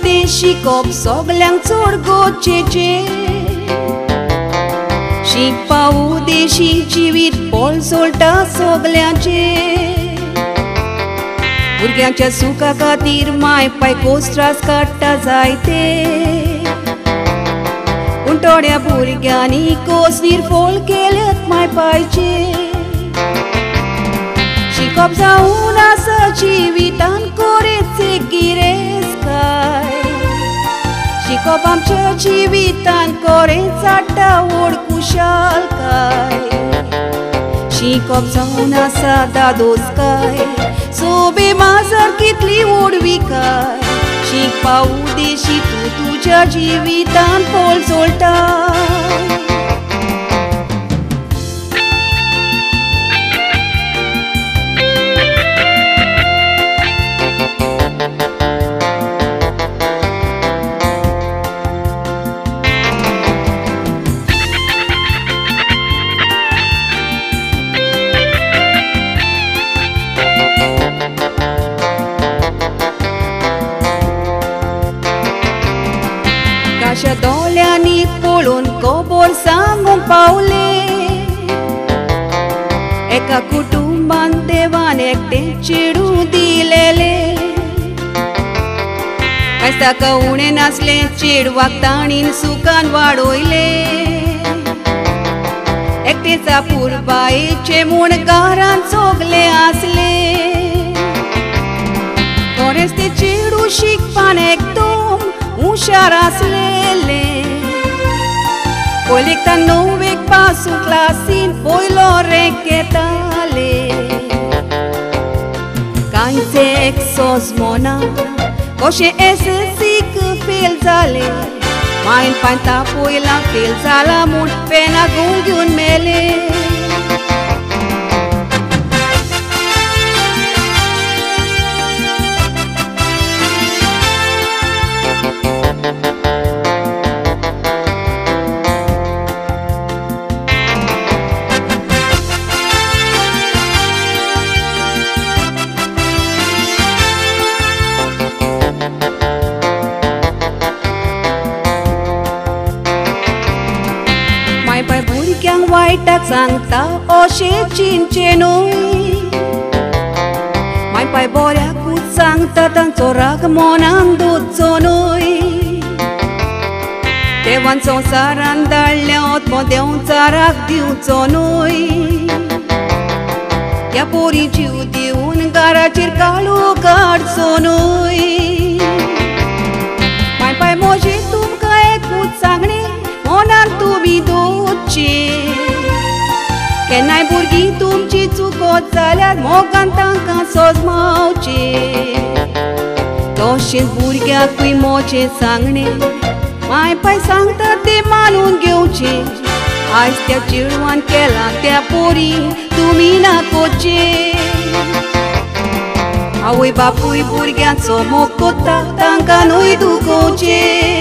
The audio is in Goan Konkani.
तें शिकप सगल्यांक चड गरजेचें. शिकपा उदेशी जिवीत पोळसोळटा सगल्यांचें. भुरग्यांच्या सुखा खातीर माय पाय कोस त्रास काडटा जायते. पूण थोड्या भुरग्यांनी कोस निर्फोळ केल्यात माय पायचे. शिकप जावन आसा जिवितान कोरेच गिरेस्तकाय. शिकप आमच्या जिवितान कोरेच हाडटा व्हड खुशालकाय. शिकप जावन आसा दादोसकाय, सोबे माजर कितली व्हडविकाय. शिकपा उदेशी तूं तुज्या जिवितान पोळसोळटा. काशा दोळ्यांनी पळोवन खबर सांगूंक पावले. एका कुटुंबान देवान एकटें चेडूं दिलेलें. कांयच ताका उणें नासलें, चेडवाक ताणीन सुखान वाडयलें. एकटेचा पुरबायेचें म्हूण घरांत सगलें आसलें. खरेंच तें चेडूं शिकपान एकदम हुशार आसलेलें. पयलेक तां णवेक पासून क्लासीन पयलो रँक येतालें. कांयच एक सोजमना कशें एसएससीक फेल जालें. मायन पांय तापयलां फेल जालां म्हूण पेनाक गोळ घेवन मेलें. माय पाय भुरग्यांक वायटाक सांगता अशें चिंतचें न्हय. माय पाय बऱ्याकूच सांगता तांचो राग मनान दवरचो न्हय. देवान संवसारान धाडल्या आत्मो देंवचाराक राग दिवचो न्हय. त्या पोरी जीव दिवन घराचेर काळो काडचो न्हय. माय पाय म्हजें तुमकां एकूच सांगणें मनान तुमी दवरचें. केन्नाय भुरगीं तुमची चुकत जाल्यार मोगान तांकां सोजमावचें. तशेंच भुरग्यांकूय म्हजें सांगणें माय पाय सांगता तें मानून घेवचें. आयज त्या चेडवान केलां त्या पोरी तुमी ना करचें. आवय बापूय भुरग्यांचो मोग कोत्ता तांकां न्हय दुखोवचें.